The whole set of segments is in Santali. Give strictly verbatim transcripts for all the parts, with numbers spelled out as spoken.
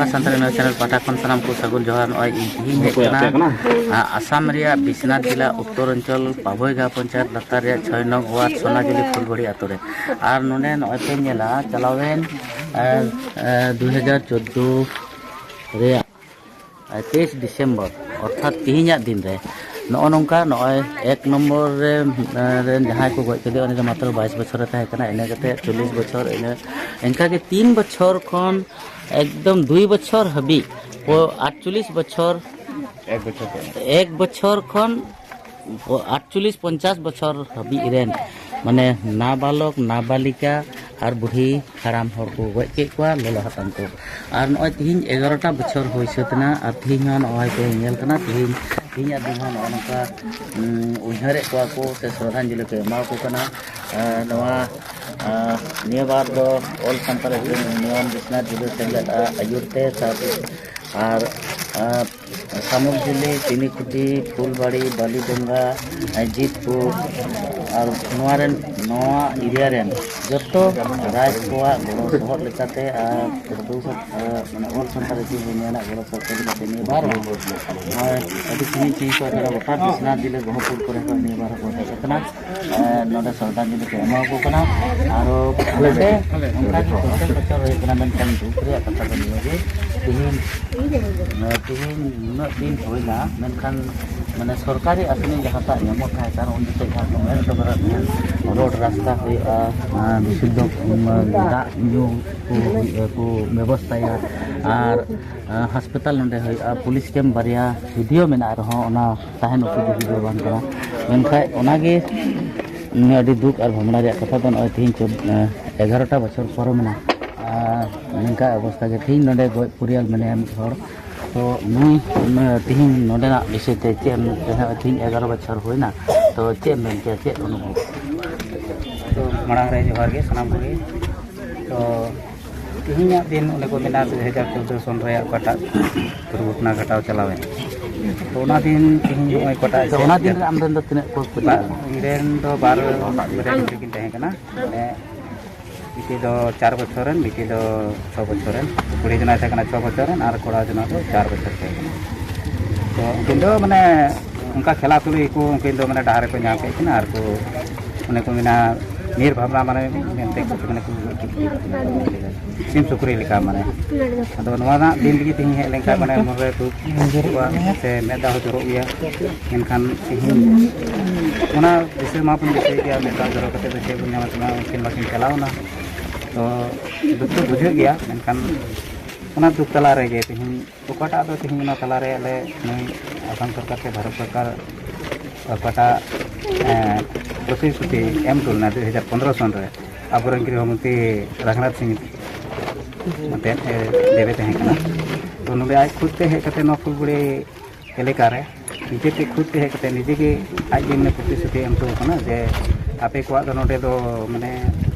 ᱥᱟᱱᱛᱟᱲᱤ ᱱᱤᱭᱩᱡᱽ ᱪᱮᱱᱮᱞ ᱯᱟᱦᱴᱟ ᱠᱷᱚᱱ ᱥᱟᱱᱟᱢ ᱠᱚ ᱥᱟᱹᱜᱩᱱ ᱡᱚᱦᱟᱨ᱾ ᱱᱚᱜᱼᱚᱭ ᱤᱧ ᱛᱮᱦᱮᱧ ᱦᱮᱡ ᱠᱟᱱᱟ, ᱟ, ᱟᱥᱟᱢ ᱨᱮᱭᱟᱜ ᱵᱤᱥᱱᱟᱛ ᱡᱮᱞᱟ ᱩᱛᱛᱚᱨ ᱚᱧᱪᱚᱞ ᱯᱟᱵᱷᱚᱭᱜᱟ ᱯᱚᱧᱪᱟᱭᱮᱛ ᱞᱟᱛᱟᱨ ᱨᱮᱭᱟᱜ ᱪᱷᱚᱭ ᱱᱚᱝ ᱣᱟᱨᱰ ᱥᱳᱱᱟᱡᱩᱞᱤ ᱯᱷᱩᱞᱵᱟᱲᱤ ᱟᱛᱳ ᱨᱮ᱾ ᱟᱨ ᱱᱚᱰᱮ ᱱᱚᱜᱼᱚᱭ ᱯᱮ ᱧᱮᱞᱟ, ᱪᱟᱞᱟᱣᱮᱱ, ᱮ, ᱮ, ᱫᱩ ᱦᱟᱡᱟᱨ ᱪᱳᱫᱽᱫᱳ ᱨᱮᱭᱟᱜ ᱛᱮᱭᱤᱥ ᱰᱤᱥᱮᱢᱵᱚᱨ, ᱚᱨᱛᱷᱟᱛ ᱛᱮᱦᱮᱧᱟᱜ ᱫᱤᱱ ᱨᱮ ᱱᱚᱜᱼᱚ ᱱᱚᱝᱠᱟ, ᱱᱚᱜᱼᱚᱭ ᱮᱠ ᱱᱚᱢᱵᱚᱨ ᱨᱮ, ᱮ, ᱨᱮᱱ ᱡᱟᱦᱟᱸᱭ ᱠᱚ ᱜᱚᱡ ᱠᱮᱫᱮᱭᱟ, ᱩᱱᱤ ᱫᱚ ᱢᱟᱛᱨᱚ ᱵᱟᱭᱤᱥ ᱵᱚᱪᱷᱚᱨᱮ ᱛᱟᱦᱮᱸ ᱠᱟᱱᱟ᱾ ᱤᱱᱟᱹ ᱠᱟᱛᱮ ᱪᱚᱞᱞᱤᱥ ᱵᱚᱪᱷᱚᱨ, ᱤᱱᱟᱹ ᱤᱱᱠᱟᱜᱮ ᱛᱤᱱ ᱵᱚᱪᱷᱚᱨ ᱠᱷᱚᱱ ᱮᱠᱫᱚᱢ ᱫᱩᱭ ᱵᱚᱪᱷᱚᱨ ᱦᱟᱹᱵᱤᱡ ᱠᱚ, ᱟᱴᱪᱚᱞᱞᱤᱥ ᱵᱚᱪᱷᱚᱨ, ᱮᱠ ᱵᱚᱪᱷᱚᱨ ᱠᱷᱚᱱ᱾ ᱮᱠ ᱵᱚᱪᱷᱚᱨ ᱠᱷᱚᱱ ᱟᱴᱪᱚᱞᱞᱤᱥ ᱯᱚᱧᱪᱟᱥ ᱵᱚᱪᱷᱚᱨ ᱦᱟᱹᱵᱤᱡ ᱨᱮᱱ, ᱢᱟᱱᱮ, ᱱᱟᱵᱟᱞᱚᱠ, ᱱᱟᱵᱟᱞᱤᱠᱟ ᱟᱨ ᱵᱩᱰᱷᱤ ᱦᱟᱲᱟᱢ ᱦᱚᱲ ᱠᱚ ᱜᱚᱡ ᱠᱮᱫ ᱠᱚᱣᱟ, ᱞᱚᱞᱚ ᱦᱟᱛᱟᱢ ᱠᱚ᱾ ᱟᱨ ᱱᱚᱜᱼᱚᱭ ᱛᱤᱦᱤᱧ ᱮᱜᱟᱨᱚᱴᱟ ᱵᱚᱪᱷᱚᱨ ᱦᱩᱭ ᱥᱟᱹᱛ ᱮᱱᱟ, ᱟᱨ ᱛᱤᱦᱤᱧ ᱦᱚᱸ ᱱᱚᱜᱼᱚᱭ ᱠᱚ ᱧᱮᱞ ᱠᱟᱱᱟ, ᱛᱤᱦᱤᱧ, ᱛᱤᱦᱤᱧᱟᱜ ᱫᱤᱱ ᱦᱚᱸ ᱱᱚᱜᱼᱚ ᱱᱚᱝᱠᱟ, ᱩᱸ, ᱩᱭᱦᱟᱹᱨᱮᱫ ᱠᱚᱣᱟ ᱠᱚ ᱥᱮ ᱥᱨᱚᱫᱷᱟᱧᱡᱚᱞᱤ ᱠᱚ ᱮᱢᱟ ᱠᱚ ᱠᱟᱱᱟ᱾ ᱮᱸ, ᱱᱚᱣᱟ, ᱮᱸ, ᱱᱤᱭᱟᱹ ᱵᱟᱨ ᱫᱚ All Santali Students Union ᱵᱤᱥᱱᱟᱛ ᱡᱮᱞᱟ ᱥᱮᱢᱞᱮᱫ ᱟᱜ ᱟᱹᱭᱩᱨ ᱛᱮ ᱥᱟᱶᱛᱮ ᱟᱨ, ᱮᱸ, ᱥᱟᱢᱩᱠᱡᱷᱩᱞᱤ, ᱪᱤᱱᱤᱠᱩᱴᱤ, ᱯᱷᱩᱞᱵᱟᱲᱤ, ᱵᱟᱞᱤᱰᱟᱝᱜᱟ, ᱡᱤᱛᱯᱩᱨ ᱟᱨ ᱱᱚᱣᱟ ᱨᱮᱱ, ᱱᱚᱣᱟ ᱮᱨᱤᱭᱟ ᱨᱮᱱ ᱡᱚᱛᱚ ᱨᱟᱡᱽ ᱠᱚᱣᱟᱜ ᱜᱚᱲᱚ ᱥᱚᱦᱚᱫ ᱞᱮᱠᱟᱛᱮ ᱟᱨ ᱥᱟᱹᱫᱷᱩ ᱥᱟ-, ᱢᱟᱱᱮ All Santali Students Union ᱟᱜ ᱜᱚᱲᱚ ᱥᱚᱦᱚᱫ ᱞᱮᱠᱟᱛᱮ ᱱᱤᱭᱟᱹ ᱵᱟᱨ ᱦᱚᱸ ᱱᱚᱜᱼᱚᱭ ᱟᱹᱰᱤ ᱥᱟᱺᱜᱤᱧ ᱥᱟᱺᱜᱤᱧ ᱠᱷᱚᱱ ᱱᱚᱰᱮ ᱜᱚᱴᱟ ᱵᱤᱥᱱᱟᱛ ᱡᱮᱞᱟ ᱜᱚᱦᱚᱯᱩᱨ ᱠᱚᱨᱮ ᱠᱷᱚᱱ ᱱᱤᱭᱟᱹ ᱵᱟᱨ ᱦᱚᱸᱠᱚ ᱦᱮᱡ ᱟᱠᱟᱱᱟ᱾ ᱮᱸ, ᱱᱚᱰᱮ ᱥᱨᱚᱫᱷᱟᱧᱡᱚᱞᱤ ᱠᱚ ᱮᱢᱟ ᱠᱚ ᱠᱟᱱᱟ᱾ ᱟᱨᱚ ᱱᱚᱰᱮ ᱚᱱᱠᱟ ᱜᱮ ᱯᱨᱚᱛᱮᱠ ᱵᱚᱪᱷᱚᱨ ᱦᱩᱭᱩᱜ ᱠᱟᱱᱟ, ᱢᱮᱱᱠᱷᱟᱱ ᱫᱩᱠ ᱨᱮᱭᱟᱜ ᱠᱟᱛᱷᱟ ᱫᱚ ᱱᱤᱭᱟᱹ ᱜᱮ, ᱛᱮᱦᱮᱧ, ᱮᱸ, ᱛᱮᱦᱮᱧ ᱱᱩᱱᱟᱹᱜ ᱫᱤᱱ ᱦᱩᱭᱱᱟ, ᱢᱮᱱᱠᱷᱟᱱ ᱢᱟᱱᱮ ᱥᱚᱨᱠᱟᱨᱤ ᱟᱹᱥᱱᱤ ᱡᱟᱦᱟᱸᱴᱟᱜ ᱧᱟᱢᱚᱜ ᱛᱟᱦᱮᱸ ᱠᱟᱱ, ᱩᱱ ᱡᱚᱠᱷᱚᱱ ᱡᱟᱦᱟᱸ ᱠᱚ ᱢᱮᱱ ᱦᱚᱴᱚ ᱠᱟᱫᱟ ᱛᱟᱦᱮᱸᱫ, ᱨᱳᱰ ᱨᱟᱥᱛᱟ ᱦᱩᱭᱩᱜᱼᱟ, ᱟᱨ ᱵᱤᱥᱩᱫᱽᱫᱷᱚ, ᱩᱢ, ᱫᱟᱜ ᱧᱩ ᱠᱚ ᱦᱩᱭᱩᱜᱼᱟ, ᱠᱚ ᱵᱮᱵᱚᱥᱛᱷᱟᱭᱟ, ᱟᱨ, ᱟᱸ, ᱦᱟᱥᱯᱟᱛᱟᱞ ᱱᱚᱰᱮ ᱦᱩᱭᱩᱜᱼᱟ, ᱯᱩᱞᱤᱥ ᱠᱮᱢᱯ ᱵᱟᱨᱭᱟ ᱡᱩᱫᱤᱭᱳ ᱢᱮᱱᱟᱜ ᱨᱮᱦᱚᱸ, ᱚᱱᱟ ᱛᱟᱦᱮᱱ ᱩᱯᱚᱡᱳᱜᱤ ᱫᱚ ᱵᱟᱝ ᱠᱟᱱᱟ᱾ ᱢᱮᱱᱠᱷᱟᱱ ᱚᱱᱟᱜᱮ, ᱩᱸ, ᱟᱹᱰᱤ ᱫᱩᱠ ᱟᱨ ᱵᱷᱟᱵᱽᱱᱟ ᱨᱮᱭᱟᱜ ᱠᱟᱛᱷᱟ ᱫᱚ, ᱱᱚᱜᱼᱚᱭ ᱛᱮᱦᱮᱧ ᱪᱳᱫ-, ᱮᱸ, ᱮᱜᱟᱨᱚᱴᱟ ᱵᱚᱪᱷᱚᱨ ᱯᱚᱨᱮ ᱢᱮᱱᱟᱜᱼᱟ᱾ ᱟᱨ ᱱᱚᱝᱠᱟ ᱚᱵᱚᱥᱛᱟ ᱜᱮ ᱛᱮᱦᱮᱧ ᱱᱚᱰᱮ ᱜᱚᱡ ᱯᱚᱨᱤᱭᱟᱞ ᱢᱮᱱᱟᱭᱟ ᱢᱤᱫ ᱦᱚᱲ᱾ ᱛᱚ ᱱᱩᱭ, ᱩᱸ, ᱛᱮᱦᱮᱧ ᱱᱚᱰᱮᱱᱟᱜ ᱵᱤᱥᱚᱭ ᱛᱮ ᱪᱮᱫ ᱮᱢ, ᱛᱮᱦᱮᱧ ᱮᱜᱟᱨᱚ ᱵᱚᱪᱷᱚᱨ ᱦᱩᱭᱱᱟ, ᱛᱚ ᱪᱮᱫ ᱮᱢ ᱢᱮᱱ ᱠᱮᱭᱟ, ᱪᱮᱫ ᱚᱱᱩᱵᱷᱚᱵ? ᱛᱚ ᱢᱟᱲᱟᱝ ᱨᱮ ᱡᱚᱦᱟᱨ ᱜᱮ ᱥᱟᱱᱟᱢ ᱠᱚᱜᱮ᱾ ᱛᱚ ᱛᱮᱦᱮᱧᱟᱜ ᱫᱤᱱ ᱚᱸᱰᱮ ᱠᱚ ᱢᱮᱱᱟ ᱫᱩ ᱦᱟᱡᱟᱨ ᱪᱳᱫᱽᱫᱳ ᱥᱚᱱ ᱨᱮᱭᱟᱜ ᱚᱠᱟᱴᱟᱜ ᱫᱩᱨᱜᱷᱚᱴᱚᱱᱟ ᱜᱷᱚᱴᱟᱣ ᱪᱟᱞᱟᱣᱮᱱ, ᱛᱚ ᱚᱱᱟ ᱫᱤᱱ ᱛᱮᱦᱮᱧ ᱱᱚᱜᱼᱚᱭ ᱚᱠᱟᱴᱟᱜ ᱛᱚ ᱚᱱᱟ ᱫᱤᱱ ᱨᱮ ᱟᱢᱨᱮᱱ ᱫᱚ ᱛᱤᱱᱟᱹᱜ ᱠᱚ ᱵᱟ-, ᱜᱚᱡ ᱞᱮᱱᱟ? ᱤᱧ ᱨᱮᱱ ᱫᱚ ᱵᱟᱨ ᱵᱟᱨᱭᱟ ᱜᱤᱫᱽᱨᱟᱹ ᱠᱤᱱ ᱛᱟᱦᱮᱸ ᱠᱟᱱᱟ᱾ ᱢᱟᱱᱮ ᱢᱤᱫᱴᱤᱡ ᱫᱚ ᱪᱟᱨ ᱵᱚᱪᱷᱚᱨ ᱨᱮᱱ, ᱢᱤᱫᱴᱤᱡ ᱫᱚ ᱪᱷᱚ ᱵᱚᱪᱷᱚᱨ ᱨᱮᱱ᱾ ᱠᱩᱲᱤ ᱡᱚᱱᱟᱭ ᱛᱟᱦᱮᱸ ᱠᱟᱱᱟ ᱪᱷᱚ ᱵᱚᱪᱷᱚᱨ ᱨᱮᱱ ᱟᱨ ᱠᱚᱲᱟ ᱡᱚᱱᱟ ᱫᱚ ᱪᱟᱨ ᱵᱚᱪᱷᱚᱨ ᱛᱟᱦᱮᱸ ᱠᱟᱱᱟ᱾ ᱛᱚ ᱩᱱᱠᱤᱱ ᱫᱚ ᱢᱟᱱᱮ ᱚᱱᱠᱟ ᱠᱷᱮᱞᱟ ᱛᱩᱞᱩᱡ ᱠᱚ ᱩᱱᱠᱤᱱ ᱫᱚ ᱢᱟᱱᱮ ᱰᱟᱦᱟᱨ ᱨᱮᱠᱚ ᱧᱟᱢ ᱠᱮᱫ ᱠᱤᱱᱟ ᱟᱨ ᱠᱚ ᱚᱱᱮ ᱠᱚ ᱢᱮᱱᱟ ᱧᱤᱨ ᱵᱷᱟᱵᱽᱱᱟ ᱢᱟᱱᱮ ᱢᱮᱱᱛᱮ ᱠᱚ ᱢᱮᱱᱟ ᱠᱚ ᱥᱤᱢ ᱥᱩᱠᱨᱤ ᱞᱮᱠᱟ ᱢᱟᱱᱮ᱾ ᱟᱫᱚ ᱱᱚᱣᱟ ᱨᱮᱱᱟᱜ ᱫᱤᱱ ᱨᱮᱜᱮ ᱛᱮᱦᱮᱧ ᱦᱮᱡ ᱞᱮᱱᱠᱷᱟᱱ ᱢᱟᱱᱮ ᱢᱚᱱᱮ ᱨᱮ ᱫᱩᱠ ᱦᱤᱡᱩᱜᱼᱟ ᱥᱮ ᱢᱮᱫ ᱫᱟᱜ ᱦᱚᱸ ᱡᱚᱨᱚᱜ ᱜᱮᱭᱟ᱾ ᱢᱮᱱᱠᱷᱟᱱ ᱛᱮᱦᱮᱧ ᱚᱱᱟ ᱫᱤᱥᱟᱹ ᱢᱟᱵᱚᱱ ᱫᱤᱥᱟᱹᱭ ᱜᱮᱭᱟ, ᱢᱮᱫ ᱫᱟᱜ ᱡᱚᱨᱚ ᱠᱟᱛᱮ ᱫᱚ ᱪᱮᱫ ᱵᱚᱱ ᱧᱟᱢᱟ, ᱛᱚᱵᱮ ᱩᱱᱠᱤᱱ ᱵᱟᱹᱠᱤᱱ ᱪᱟᱞᱟᱣ ᱮᱱᱟ᱾ ᱛᱚ ᱫᱩᱠ ᱫᱚ ᱵᱩᱡᱷᱟᱹᱜ ᱜᱮᱭᱟ, ᱢᱮᱱᱠᱷᱟᱱ ᱚᱱᱟ ᱫᱩᱠ ᱛᱟᱞᱟ ᱨᱮᱜᱮ ᱛᱮᱦᱮᱧ ᱚᱠᱟᱴᱟᱜ ᱫᱚ ᱛᱮᱦᱮᱧ ᱚᱱᱟ ᱛᱟᱞᱟ ᱨᱮ ᱟᱞᱮ ᱱᱩᱭ ᱟᱥᱟᱢ ᱥᱚᱨᱠᱟᱨ ᱥᱮ ᱵᱷᱟᱨᱚᱛ ᱥᱚᱨᱠᱟᱨ ᱚᱠᱟᱴᱟᱜ, ᱮᱸ, ᱯᱨᱚᱛᱤᱥᱨᱩᱛᱤ ᱮᱢ ᱦᱚᱴᱚ ᱞᱮᱱᱟ ᱫᱩ ᱦᱟᱡᱟᱨ ᱯᱚᱱᱨᱚ ᱥᱚᱱ ᱨᱮ ᱟᱵᱚᱨᱮᱱ ᱜᱨᱤᱦᱚ ᱢᱚᱱᱛᱨᱤ ᱨᱟᱡᱽᱱᱟᱛᱷ ᱥᱤᱝ ᱮᱱᱛᱮᱫ ᱮ ᱫᱮᱵᱮ ᱛᱟᱦᱮᱸ ᱠᱟᱱᱟ᱾ ᱛᱚ ᱱᱚᱰᱮ ᱟᱡ ᱠᱷᱩᱫ ᱛᱮ ᱦᱮᱡ ᱠᱟᱛᱮ ᱱᱚᱣᱟ ᱯᱷᱩᱞᱜᱩᱲᱤ ᱮᱞᱟᱠᱟ ᱨᱮ ᱱᱤᱡᱮ ᱛᱮ ᱠᱷᱩᱫ ᱛᱮ ᱦᱮᱡ ᱠᱟᱛᱮ ᱱᱤᱡᱮ ᱜᱮ ᱟᱡ ᱜᱮ ᱢᱟᱱᱮ ᱯᱨᱚᱛᱤᱥᱨᱩᱛᱤ ᱮᱢ ᱦᱚᱴᱚ ᱟᱠᱟᱱᱟ ᱡᱮ ᱟᱯᱮ ᱠᱚᱣᱟᱜ ᱫᱚ ᱱᱚᱰᱮ ᱫᱚ ᱢᱟᱱᱮ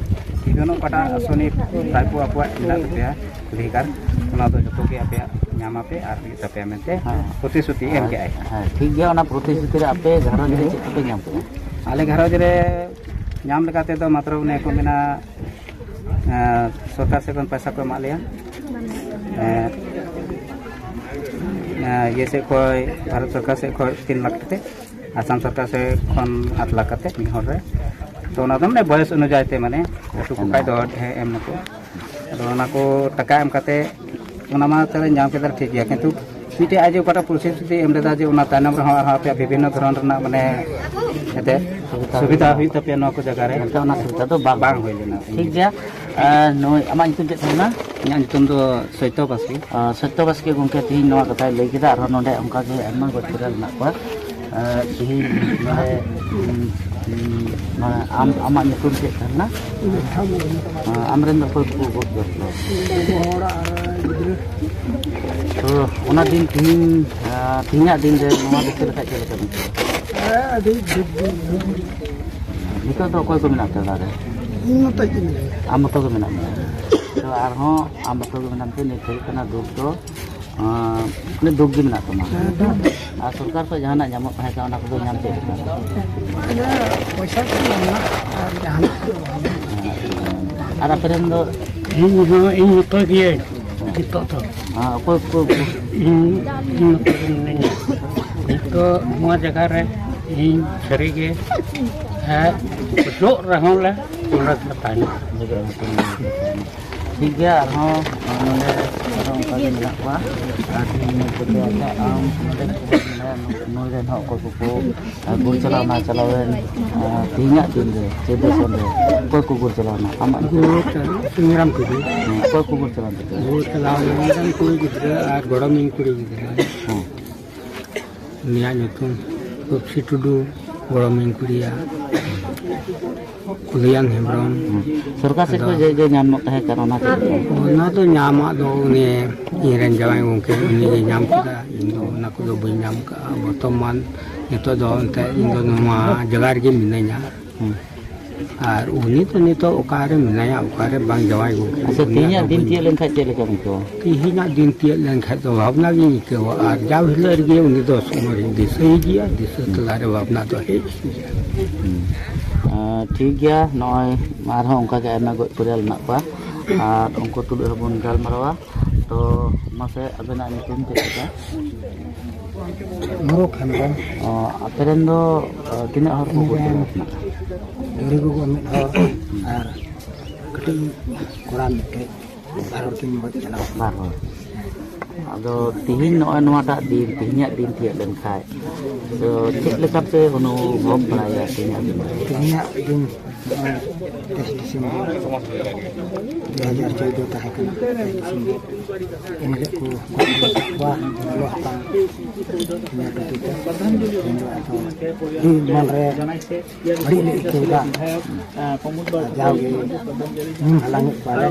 ᱡᱮᱠᱳᱱᱳ ᱚᱠᱟᱴᱟᱜ ᱟᱥᱚᱱᱤ ᱴᱟᱭᱤᱯ ᱟᱯᱮᱭᱟᱜ ᱢᱮᱱᱟᱜ ᱛᱟᱯᱮᱭᱟ ᱚᱫᱷᱤᱠᱟᱨ, ᱚᱱᱟ ᱫᱚ ᱡᱚᱛᱚ ᱜᱮ ᱟᱯᱮᱭᱟᱜ ᱧᱟᱢ ᱟᱯᱮ ᱟᱨ ᱦᱩᱭᱩᱜ ᱛᱟᱯᱮᱭᱟ ᱢᱮᱱᱛᱮ ᱦᱮᱸ᱾ ᱯᱨᱚᱛᱤᱥᱨᱩᱛᱤ ᱮᱢ ᱠᱮᱜᱼᱟᱭ᱾ ᱦᱮᱸ, ᱴᱷᱤᱠ ᱜᱮᱭᱟ᱾ ᱚᱱᱟ ᱯᱨᱚᱛᱤᱥᱨᱩᱛᱤ ᱨᱮ ᱟᱯᱮ ᱜᱷᱟᱨᱚᱸᱡᱽ ᱨᱮ ᱪᱮᱫ ᱠᱚᱯᱮ ᱧᱟᱢ ᱠᱮᱫᱟ? ᱟᱞᱮ ᱜᱷᱟᱨᱚᱸᱡᱽ ᱨᱮ ᱧᱟᱢ ᱞᱮᱠᱟ ᱛᱮᱫᱚ ᱢᱟᱛᱨᱚ ᱚᱱᱮ ᱠᱚ ᱢᱮᱱᱟ, ᱮᱸ, ᱥᱚᱨᱠᱟᱨ ᱥᱮᱫ ᱠᱷᱚᱱ ᱯᱚᱭᱥᱟ ᱠᱚ ᱮᱢᱟᱜ ᱞᱮᱭᱟ᱾ ᱮᱸ, ᱮᱸ, ᱤᱭᱟᱹ ᱥᱮᱫ ᱠᱷᱚᱱ, ᱵᱷᱟᱨᱚᱛ ᱥᱚᱨᱠᱟᱨ ᱥᱮᱫ ᱠᱷᱚᱱ ᱛᱤᱱ ᱞᱟᱠᱷ ᱠᱟᱛᱮ, ᱟᱥᱟᱢ ᱥᱚᱨᱠᱟᱨ ᱥᱮᱫ ᱠᱷᱚᱱ ᱟᱴ ᱞᱟᱠᱷ ᱠᱟᱛᱮ ᱢᱤᱫ ᱦᱚᱲ ᱨᱮ᱾ ᱛᱚ ᱚᱱᱟ ᱫᱚ ᱢᱟᱱᱮ ᱵᱚᱭᱚᱥ ᱚᱱᱩᱡᱟᱭᱤ ᱛᱮ, ᱢᱟᱱᱮ ᱞᱟᱹᱴᱩ ᱠᱚ ᱠᱷᱟᱡ ᱫᱚ ᱰᱷᱮᱨ ᱮᱢ ᱱᱟᱠᱚ᱾ ᱟᱫᱚ ᱚᱱᱟ ᱠᱚ ᱴᱟᱠᱟ ᱮᱢ ᱠᱟᱛᱮ ᱚᱱᱟ ᱢᱟ ᱛᱟᱦᱞᱮ ᱧᱟᱢ ᱠᱮᱫᱟ, ᱴᱷᱤᱠ ᱜᱮᱭᱟ, ᱠᱤᱱᱛᱩ ᱢᱤᱫᱴᱮᱡ ᱟᱡ ᱡᱮ ᱚᱠᱟᱴᱟᱜ ᱯᱨᱚᱛᱤᱥᱨᱩᱛᱤ ᱮᱢ ᱞᱮᱫᱟ ᱡᱮ ᱚᱱᱟ ᱛᱟᱭᱱᱚᱢ ᱨᱮᱦᱚᱸ ᱟᱨᱦᱚᱸ ᱟᱯᱮᱭᱟᱜ ᱵᱤᱵᱷᱤᱱᱱᱚ ᱫᱷᱚᱨᱚᱱ ᱨᱮᱱᱟᱜ ᱢᱟᱱᱮ ᱮᱱᱛᱮᱫ ᱥᱩᱵᱤᱫᱷᱟ ᱦᱩᱭᱩᱜ ᱛᱟᱯᱮᱭᱟ ᱱᱚᱣᱟ ᱠᱚ ᱡᱟᱭᱜᱟ ᱨᱮ᱾ ᱮᱱᱛᱮ ᱚᱱᱟ ᱥᱩᱵᱤᱫᱷᱟ ᱫᱚ ᱵᱟᱝ ᱵᱟᱝ ᱦᱩᱭ ᱞᱮᱱᱟ᱾ ᱴᱷᱤᱠ ᱜᱮᱭᱟ᱾ ᱟᱨ ᱱᱩᱭ ᱟᱢᱟᱜ ᱧᱩᱛᱩᱢ ᱪᱮᱫ ᱛᱟᱦᱮᱸ ᱠᱟᱱᱟ? ᱤᱧᱟᱹᱜ ᱧᱩᱛᱩᱢ ᱫᱚ ᱥᱚᱭᱛᱚ ᱵᱟᱥᱠᱮ᱾ ᱟᱨ ᱥᱚᱭᱛᱚ ᱵᱟᱥᱠᱮ ᱜᱚᱢᱠᱮ ᱛᱮᱦᱮᱧ ᱱᱚᱣᱟ ᱠᱟᱛᱷᱟᱭ ᱞᱟᱹᱭ ᱠᱮᱫᱟ, ᱟᱨᱦᱚᱸ ᱱᱚᱰᱮ ᱚᱱᱠᱟ ᱜᱮ ᱟᱭᱢᱟ ᱜᱚᱡ ᱠᱚᱨᱟ ᱢᱮᱱᱟᱜ ᱠᱚᱣᱟ᱾ ᱟᱨ ᱛᱮᱦᱮᱧ ᱱᱚᱰᱮ, ᱩᱢ, ᱩᱢ, ᱱᱚᱣᱟ ᱟᱢ, ᱟᱢᱟᱜ ᱧᱩᱛᱩᱢ ᱪᱮᱫ ᱛᱟᱦᱮᱸ ᱞᱮᱱᱟ? ᱟᱨ ᱟᱢᱨᱮᱱ ᱫᱚ ᱚᱠᱚᱭ ᱠᱚ ᱜᱚᱡ ᱠᱚᱣᱟ? ᱜᱚᱜᱚ ᱦᱚᱲ ᱟᱨ ᱜᱤᱫᱽᱨᱟᱹ᱾ ᱛᱚ ᱚᱱᱟ ᱫᱤᱱ ᱛᱮᱦᱮᱧ, ᱟᱨ ᱛᱮᱦᱮᱧᱟᱜ ᱫᱤᱱ ᱨᱮ ᱱᱚᱣᱟ ᱫᱤᱥᱟᱹ ᱞᱮᱠᱷᱟᱡ ᱪᱮᱫ ᱞᱮᱠᱟ ᱵᱩᱡᱷᱟᱹᱜᱼᱟ? ᱦᱮᱸ, ᱟᱹᱰᱤ ᱫᱩᱠ ᱫᱤᱱ᱾ ᱱᱤᱛᱚᱜ ᱫᱚ ᱚᱠᱚᱭ ᱠᱚ ᱢᱮᱱᱟᱜ ᱯᱮᱭᱟ ᱚᱲᱟᱜ ᱨᱮ? ᱤᱧ ᱢᱚᱛᱚ ᱪᱮᱫ ᱤᱧ ᱞᱟᱹᱭᱟ? ᱟᱢ ᱢᱚᱛᱚ ᱜᱮ ᱢᱮᱱᱟᱜ ᱢᱮᱭᱟ᱾ ᱛᱚ ᱟᱨᱦᱚᱸ ᱟᱢ ᱢᱚᱛᱚ ᱜᱮ ᱢᱮᱱᱟᱢ ᱛᱮ ᱱᱤᱛ ᱫᱷᱟᱹᱵᱤᱡ ᱠᱟᱱᱟ ᱫᱩᱠ ᱫᱚ, ᱟᱸ, ᱢᱟᱱᱮ ᱫᱩᱠ ᱜᱮ ᱢᱮᱱᱟᱜ ᱛᱟᱢᱟ᱾ ᱦᱮᱸ, ᱫᱩᱠ ᱫᱚ᱾ ᱟᱨ ᱥᱚᱨᱠᱟᱨ ᱠᱷᱚᱱ ᱡᱟᱦᱟᱱᱟᱜ ᱧᱟᱢᱚᱜ ᱛᱟᱦᱮᱸ ᱠᱟᱱᱟ, ᱚᱱᱟ ᱠᱚᱫᱚ ᱧᱟᱢ ᱪᱮᱫ ᱞᱮᱠᱟ? ᱤᱱᱟᱹ ᱯᱚᱭᱥᱟ ᱠᱚ ᱧᱟᱢᱚᱜᱼᱟ ᱟᱨ ᱡᱟᱦᱟᱱᱟᱜ ᱠᱚᱫᱚ ᱵᱟᱝ᱾ ᱡᱟᱦᱟᱱᱟᱜ ᱠᱚᱫᱚ ᱵᱟᱝ᱾ ᱟᱨ ᱟᱯᱮ ᱨᱮᱱ ᱫᱚ? ᱤᱧ ᱦᱚᱸ, ᱤᱧ ᱢᱚᱛᱚ ᱜᱤᱭᱟᱹᱧ ᱱᱤᱛᱚᱜ ᱫᱚ᱾ ᱦᱮᱸ, ᱚᱠᱚᱭ ᱠᱚ? ᱤᱧ, ᱤᱧ ᱢᱚᱛᱚ ᱜᱮ ᱢᱤᱱᱟᱹᱧᱟ᱾ ᱱᱤᱛᱚᱜ ᱱᱚᱣᱟ ᱡᱟᱭᱜᱟ ᱨᱮ ᱤᱧ ᱥᱟᱹᱨᱤᱜᱮ, ᱦᱮᱸ, ᱜᱚᱡᱚᱜ ᱨᱮᱦᱚᱸ ᱞᱮ ᱱᱚᱰᱮ ᱞᱮ ᱛᱟᱦᱮᱱᱟ᱾ ᱴᱷᱤᱠ ᱜᱮᱭᱟ, ᱟᱨᱦᱚᱸ ᱱᱚᱰᱮ ᱟᱨᱦᱚᱸ ᱚᱱᱠᱟ ᱜᱮ ᱢᱮᱱᱟᱜ ᱠᱚᱣᱟ᱾ ᱟᱨ ᱛᱮᱦᱮᱧ ᱱᱤᱛ ᱠᱟᱛᱮ ᱟᱪᱪᱷᱟ, ᱟᱢ ᱱᱚᱰᱮ ᱠᱷᱚᱵᱚᱨ ᱢᱮᱱᱟᱭᱟ, ᱱᱩ-, ᱱᱩᱭ ᱨᱮᱱ ᱦᱚᱸ ᱚᱠᱚᱭ ᱠᱚᱠᱚ, ᱟᱨ, ᱜᱩᱨ ᱪᱟᱞᱟᱣ ᱮᱱᱟ ᱪᱟᱞᱟᱣᱮᱱ, ᱟᱨ, ᱛᱮᱦᱮᱧᱟᱜ ᱫᱤᱱ ᱨᱮ, ᱪᱟᱹᱛ ᱫᱤᱥᱚᱢ ᱨᱮ ᱚᱠᱚᱭ ᱠᱚ ᱜᱩᱨ ᱪᱟᱞᱟᱣ ᱮᱱᱟ? ᱟᱢᱟᱜ ᱧᱩᱛᱩᱢ? ᱜᱩᱨ ᱪᱟᱞᱟᱣ, ᱥᱩᱱᱤᱨᱟᱢ ᱴᱩᱰᱩ᱾ ᱦᱮᱸ, ᱚᱠᱚᱭ ᱠᱚ ᱜᱩᱨ ᱪᱟᱞᱟᱣ ᱮᱱ ᱛᱟᱯᱮᱭᱟ? ᱜᱩᱨ ᱪᱟᱞᱟᱣ ᱮᱱᱟ ᱤᱧ ᱨᱮᱱ ᱠᱩᱲᱤ ᱜᱤᱫᱽᱨᱟᱹ ᱟᱨ ᱜᱚᱲᱚᱢᱤᱧ ᱠᱩᱲᱤ ᱜᱤᱫᱽᱨᱟᱹ᱾ ᱦᱮᱸ᱾ ᱩᱱᱤᱭᱟᱜ ᱧᱩᱛᱩᱢ ᱛᱚᱯᱥᱤ ᱴᱩᱰᱩ, ᱜᱚᱲᱚᱢᱤᱧ ᱠᱩᱲᱤᱭᱟ ᱠᱩᱞᱤᱭᱟᱱ ᱦᱮᱢᱵᱨᱚᱢ᱾ ᱦᱩᱸ᱾ ᱥᱚᱨᱠᱟᱨ ᱥᱮᱫ ᱟᱫᱚ ᱠᱷᱚᱱ ᱡᱮ, ᱡᱮ ᱧᱟᱢᱚᱜ ᱛᱟᱦᱮᱸ ᱠᱟᱱᱟ, ᱚᱱᱟ ᱪᱮᱫ ᱞᱮᱠᱟ? ᱚᱱᱟ ᱫᱚ ᱧᱟᱢᱟᱜ ᱫᱚ ᱩᱱᱤ ᱤᱧᱨᱮᱱ ᱡᱟᱶᱟᱭ ᱜᱚᱢᱠᱮ ᱩᱱᱤᱜᱮ ᱧᱟᱢ ᱠᱮᱫᱟ, ᱤᱧ ᱫᱚ ᱚᱱᱟ ᱠᱚᱫᱚ ᱵᱟᱹᱧ ᱧᱟᱢ ᱠᱟᱜᱼᱟ᱾ ᱵᱚᱨᱛᱚᱢᱟᱱ ᱱᱤᱛᱚᱜ ᱫᱚ ᱮᱱᱛᱮᱫ ᱤᱧ ᱫᱚ ᱱᱚᱣᱟ ᱡᱟᱭᱜᱟ ᱨᱮᱜᱮ ᱢᱤᱱᱟᱹᱧᱟ᱾ ᱦᱩᱸ᱾ ᱟᱨ ᱩᱱᱤ ᱫᱚ ᱱᱤᱛᱚᱜ ᱚᱠᱟᱨᱮ ᱢᱮᱱᱟᱭᱟ, ᱚᱠᱟᱨᱮ ᱵᱟᱝ ᱡᱟᱶᱟᱭ ᱜᱚᱢᱠᱮ, ᱟᱪᱪᱷᱟ, ᱩᱱᱤᱭᱟᱜ ᱛᱮᱦᱮᱧᱟᱜ ᱫᱚ ᱫᱤᱱ ᱵᱟᱹᱧ ᱛᱤᱭᱟᱹᱜ ᱞᱮᱱᱠᱷᱟᱱ ᱪᱮᱫ ᱞᱮᱠᱟᱢ ᱟᱹᱭᱠᱟᱹᱣᱟ? ᱛᱮᱦᱮᱧᱟᱜ ᱫᱤᱱ ᱛᱤᱭᱟᱹᱜ ᱞᱮᱱᱠᱷᱟᱱ ᱫᱚ ᱵᱷᱟᱵᱽᱱᱟ ᱜᱤᱧ ᱟᱹᱭᱠᱟᱹᱣᱟ, ᱟᱨ ᱡᱟᱣ ᱦᱤᱞᱳᱜ ᱨᱮᱜᱮ ᱩᱱᱤ ᱫᱚ ᱥᱚᱢᱚᱭ ᱫᱤᱥᱟᱹᱭ ᱜᱮᱭᱟ, ᱫᱤᱥᱟᱹ ᱛᱟᱞᱟᱨᱮ ᱵᱷᱟᱵᱽᱱᱟ ᱫᱚ ᱦᱮᱡ ᱜᱮᱭᱟ᱾ ᱦᱩᱸ᱾ ᱟᱸ, ᱴᱷᱤᱠ ᱜᱮᱭᱟ, ᱱᱚᱜᱼᱚᱭ ᱟᱨᱦᱚᱸ ᱚᱱᱠᱟ ᱜᱮ ᱟᱭᱢᱟ ᱜᱚᱡ ᱯᱚᱨᱤᱭᱟᱞ ᱢᱮᱱᱟᱜ ᱠᱚᱣᱟ, ᱟᱨ ᱩᱱᱠᱩ ᱛᱩᱞᱩᱡ ᱦᱚᱸᱵᱚᱱ ᱜᱟᱞᱢᱟᱨᱟᱣᱟ᱾ ᱛᱚ ᱢᱟᱥᱮ ᱟᱵᱮᱱᱟᱜ ᱧᱩᱛᱩᱢ ᱪᱮᱫ ᱞᱮᱠᱟ? ᱢᱩᱨᱩᱠ ᱦᱮᱢᱵᱨᱚᱢ᱾ ᱚ, ᱟᱯᱮ ᱨᱮᱱ ᱫᱚ, ᱚ, ᱛᱤᱱᱟᱹᱜ ᱦᱚᱲ ᱠᱚ ᱤᱧ ᱨᱮᱱ ᱜᱩᱡᱩᱜ ᱠᱟᱱᱟ? ᱫᱟᱹᱭ ᱜᱚᱜᱚ ᱢᱤᱫ ᱦᱚᱲ ᱟᱨ ᱠᱟᱹᱴᱤᱡ ᱠᱚᱲᱟ ᱢᱤᱫᱴᱮᱡ, ᱵᱟᱨ ᱦᱚᱲ ᱠᱤᱱ ᱜᱚᱡ ᱪᱟᱞᱟᱣ ᱠᱟᱱᱟ᱾ ᱵᱟᱨ ᱦᱚᱲ᱾ ᱟᱫᱚ ᱛᱤᱦᱤᱧ ᱱᱚᱜᱼᱚᱭ ᱱᱚᱣᱟᱴᱟᱜ ᱫᱤᱱ, ᱛᱤᱦᱤᱧᱟᱜ ᱫᱤᱱ ᱛᱤᱭᱟᱹᱜ ᱞᱮᱱᱠᱷᱟᱡ, ᱛᱚ ᱪᱮᱫ ᱞᱮᱠᱟ ᱯᱮ ᱚᱱᱩᱵᱷᱚᱵ ᱵᱟᱲᱟᱭᱟ ᱛᱤᱦᱤᱧᱟᱜ ᱫᱤᱱ ᱨᱮ? ᱛᱮᱦᱮᱧᱟᱜ ᱫᱤᱱ ᱱᱚᱜᱼᱚᱭ ᱛᱮᱭᱤᱥ ᱰᱤᱥᱮᱢᱵᱚᱨ ᱫᱩ ᱦᱟᱡᱟᱨ ᱪᱳᱫᱽᱫᱳ ᱛᱟᱦᱮᱸ ᱠᱟᱱᱟ, ᱛᱮᱭᱤᱥ ᱰᱤᱥᱮᱢᱵᱚᱨ᱾ ᱮᱱ ᱦᱤᱞᱳᱜ ᱠᱚ ᱜᱚᱡ ᱜᱩᱨ ᱠᱟᱜ ᱠᱚᱣᱟ ᱞᱚᱞᱚ ᱦᱟᱛᱟᱝ᱾ ᱤᱱᱟᱹ ᱠᱷᱟᱹᱛᱤᱨ ᱛᱮ ᱛᱮᱦᱮᱧ ᱫᱚ ᱟᱫᱚ ᱟᱹᱰᱤ ᱢᱚᱱ ᱨᱮ ᱵᱟᱹᱲᱤᱡ ᱞᱮ ᱟᱹᱭᱠᱟᱹᱣ ᱮᱫᱟ᱾ ᱡᱟᱣᱜᱮ ᱧᱩᱢ ᱦᱟᱞᱟᱝ ᱮᱫ ᱠᱚᱣᱟ ᱞᱮ᱾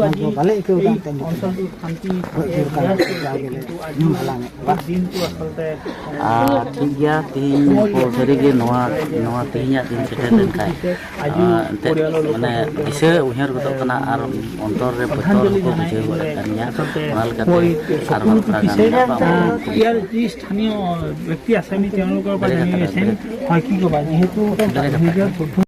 ᱟᱫᱚ ᱵᱟᱞᱮ ᱟᱹᱭᱠᱟᱹᱣ ᱮᱫᱟ, ᱮᱱᱛᱮ ᱱᱤᱛᱚᱜ ᱫᱚ ᱜᱚᱡ ᱜᱩᱨ ᱠᱟᱱ ᱡᱟᱣᱜᱮ ᱞᱮ ᱧᱩᱢ ᱦᱟᱞᱟᱝ ᱮᱫ ᱠᱚᱣᱟ᱾ ᱟᱨ ᱴᱷᱤᱠ ᱜᱮᱭᱟ, ᱛᱮᱦᱮᱧ ᱠᱚ ᱥᱟᱹᱨᱤᱜᱮ ᱱᱚᱣᱟ, ᱱᱚᱣᱟ ᱛᱮᱦᱮᱧᱟᱜ ᱫᱤᱱ ᱥᱮᱴᱮᱨ ᱞᱮᱱᱠᱷᱟᱱ, ᱟᱸ, ᱮᱱᱛᱮᱫ ᱢᱟᱱᱮ ᱫᱤᱥᱟᱹ ᱩᱭᱦᱟᱹᱨ ᱜᱚᱫᱚᱜ ᱠᱟᱱᱟ ᱟᱨ ᱚᱱᱛᱚᱨ ᱨᱮ ᱵᱚᱛᱚᱨ ᱦᱚᱸᱠᱚ ᱵᱩᱡᱷᱟᱹᱣ ᱜᱚᱫ ᱮᱫ ᱠᱟᱱ ᱜᱮᱭᱟ᱾ ᱚᱱᱟ ᱞᱮᱠᱟᱛᱮ ᱟᱨᱦᱚᱸ ᱛᱷᱚᱲᱟ ᱜᱟᱱ ᱢᱮᱱᱟᱜ ᱠᱚᱣᱟ, ᱩᱱᱠᱩ ᱠᱚ ᱠᱩᱞᱤ ᱠᱚᱣᱟ᱾ স্থানীয় ব্যক্তি আছে, আমি তেওঁলোকৰ পৰা জানিব বিচাৰিম, হয় কি ক'বা, যিহেতু